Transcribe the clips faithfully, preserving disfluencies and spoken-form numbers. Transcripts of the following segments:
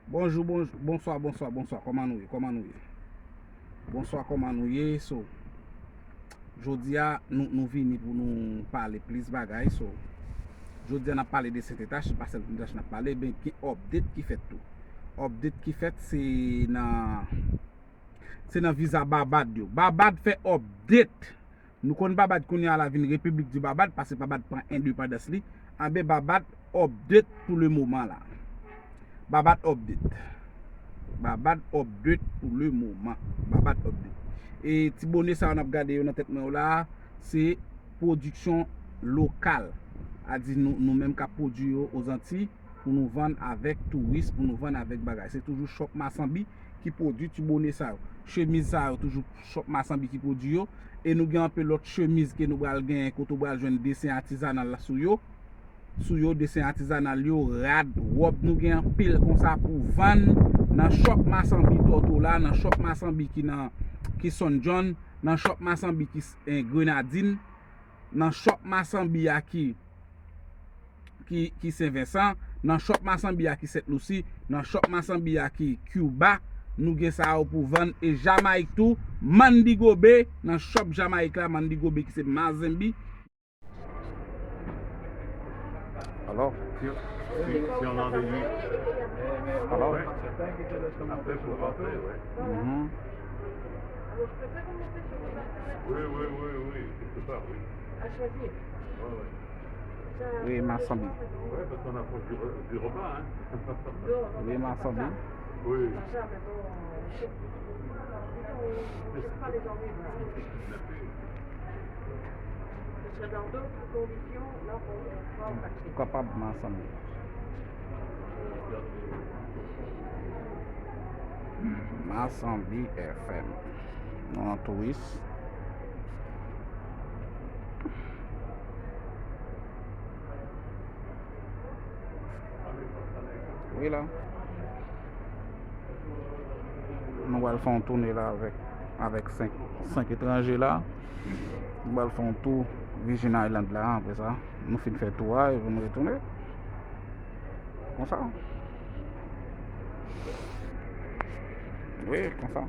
Bonjou, bonjou, bonswa, bonswa, bonswa. Kòman nou ye? Kòman nou ye? Bonswa, kòman nou ye? So, jodi a, nou, nou vini pou nou pale plis bagay. So, jodi a, n ap pale de Sentetache, se pa sèl Sentetache n ap pale, men gen update ki fèt tou. Update ki fèt, se nan, se nan viza Babad yo. Babad fè update. Nou konn Babad kounye a la vin Repiblik di Babad, paske Babad pran endepandans li. Anben, Babad update pou le moman la. Babad update. Babad update pou le moman. Babad update. E ti bone sa yo n ap gade yo nan tèt mwen yo la, se pwodiksyon lokal. A di nou, nou menm k ap pwodui yo Ozantiy, pou nou vann avèk touris, pou nou vann avèk bagay. Se toujou Shop Masambi ki pwodui ti bone sa yo. Chemiz sa yo toujou Shop Masambi ki pwodui yo. E nou gen anpe lòt chemiz ke nou pral genyen kote w pral jwenn desen atizanal la sou yo. Sou yo, desen atizanal yo, rad, wòb, nou gen anpil konsa pou vann nan Shop Masambi Tòto la, nan Shop Masambi ki nan, ki Sonn John, nan Shop Masambi ki s-, en, Grenadin, nan Shop Masambi a ki ki, ki Sen Vensan, nan Shop Masambi a ki Sent Lisi, nan Shop Masambi a ki Cuba, nou gen sa yo pou vann, e Jamayik tou, Mandigobe, nan Shop Jamayik la, Mandigobe ki se Mazembe. Alors, si, si, si on a des... Alors, après, faut rentrer, ouais. Mhm. Oui, oui, oui, oui, c'est ça, oui. À choisir. Ouais, ouais. Oui, Masambi. Ouais, parce qu'on approche du re-, du repas, hein. Oui, Masambi. Oui. Kapab, Masambi. Masambi F M. Nou an touris. Wi la. Nou pral fè yon toune la avèk, avèk senk, senk etranje la. Nou pral fè yon tou Virgin Island la, apre sa, nou fin fè tou a, epi nou retounen. Konsa. Wi, konsa.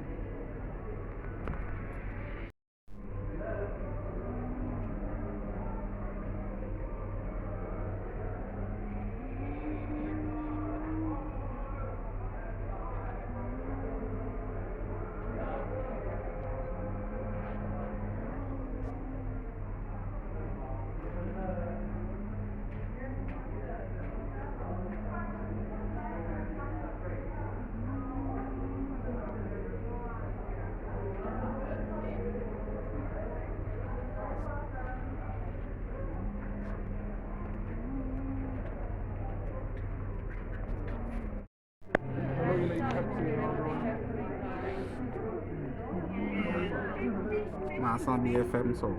Masambi F M, so.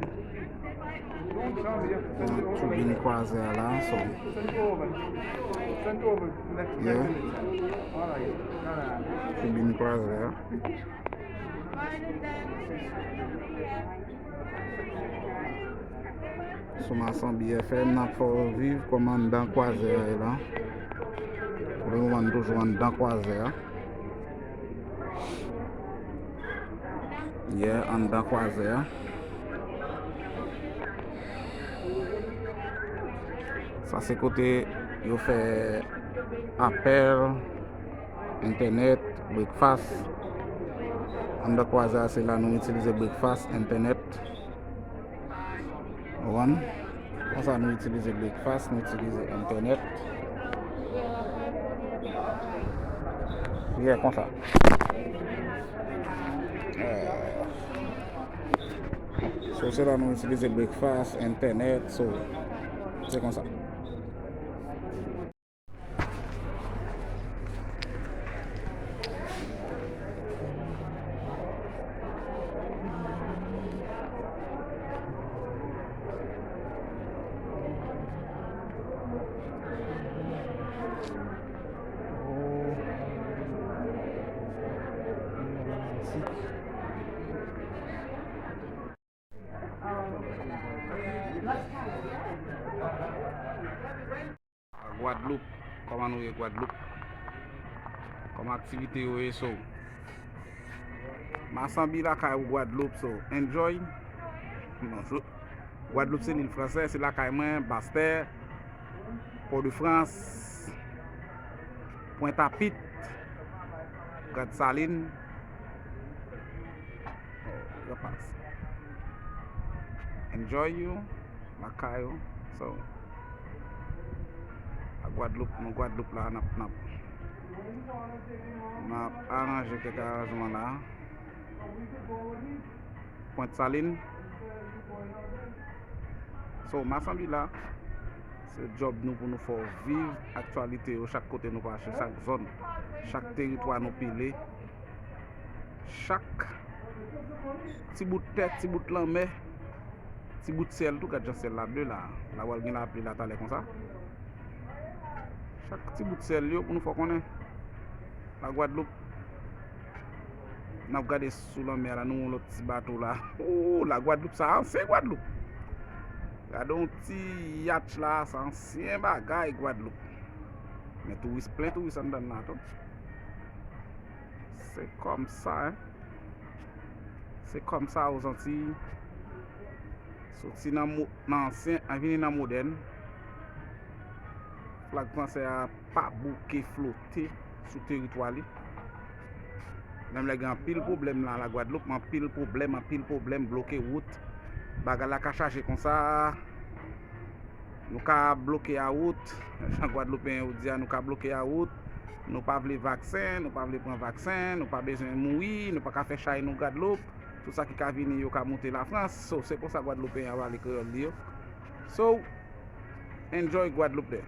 Tribin kwazè a la, so. Yeah. Tribin kwazè a. Sou Masambi F M, n ap fè w viv kòman anndan kwazè a ye la. Pou le moman, n toujou anndan kwazè a. Yeah, anndan kwazè a. Sa se kote yo fè apèl, entènèt, breakfast. Anndan kwazè a, se la nou itilize breakfast, entènèt. Ou konprann? Konsa nou itilize breakfast, nou itilize entènèt. Yeah, konsa. Eh. So, se la nou itilize breakfast, entènèt, so, se konsa. Gwadloup, kòman nou ye Gwadloup? Kòman aktivite yo ye, so. Masanbi lakay ou Gwadloup, so enjoy. Non, so, Gwadloup se lil fransè, se lakay mwen, Bastè, Pòdefrans, Pwentapit, Grann Salin. Oh, yo pas. Enjoy you. Lakay ou. So, a Gwadloup, nou Gwadloup la, n ap, n ap, n ap aranje kèk aranjman la. Pwent Salin. So, Masanbi la, se djòb nou pou nou fè w viv aktyalite yo chak kote nou pase, chak zòn, chak teritwa nou pile, chak ti bout tè, ti bout lanmè, ti bout syèl tou, gad jan syèl la ble la. La pral gen lapli la talè konsa. Chak ti bout syèl yo pou nou fè w konnen. La Gwadloup. N ap gade sou lanmè a la, nou yon lòt ti bato la. Ooh, la Gwadloup sa, ansyen Gwadloup. Gade yon ti yatch la, sa ansyen bagay Gwadloup. Men touris, plen touris anndan la tou. Se kòmsa, hein. Se kòmsa Ozantiy. Soti nan mo-, nan ansyen, an vini nan modèn. Flag fransè a pa bouke flote sou teritwa li. Menm lè gen anpil pwoblèm la, la Gwadloup, anpil pwoblèm, anpil pwoblèm, bloke wout. Bagay la ka chaje konsa. Nou ka bloke a wout. Jan Gwadloupeyen yo di a, nou ka bloke a wout. Nou pa vle vaksen, nou pa vle pran vaksen, nou pa bezwen mouri, nou pa ka fè chay nou Gwadloup. Tout sa ki ka vini, yo ka moute Lafrans. So, se konsa Gwadloupeyen an pale kreyòl li yo. So, enjoy Gwadloup dè.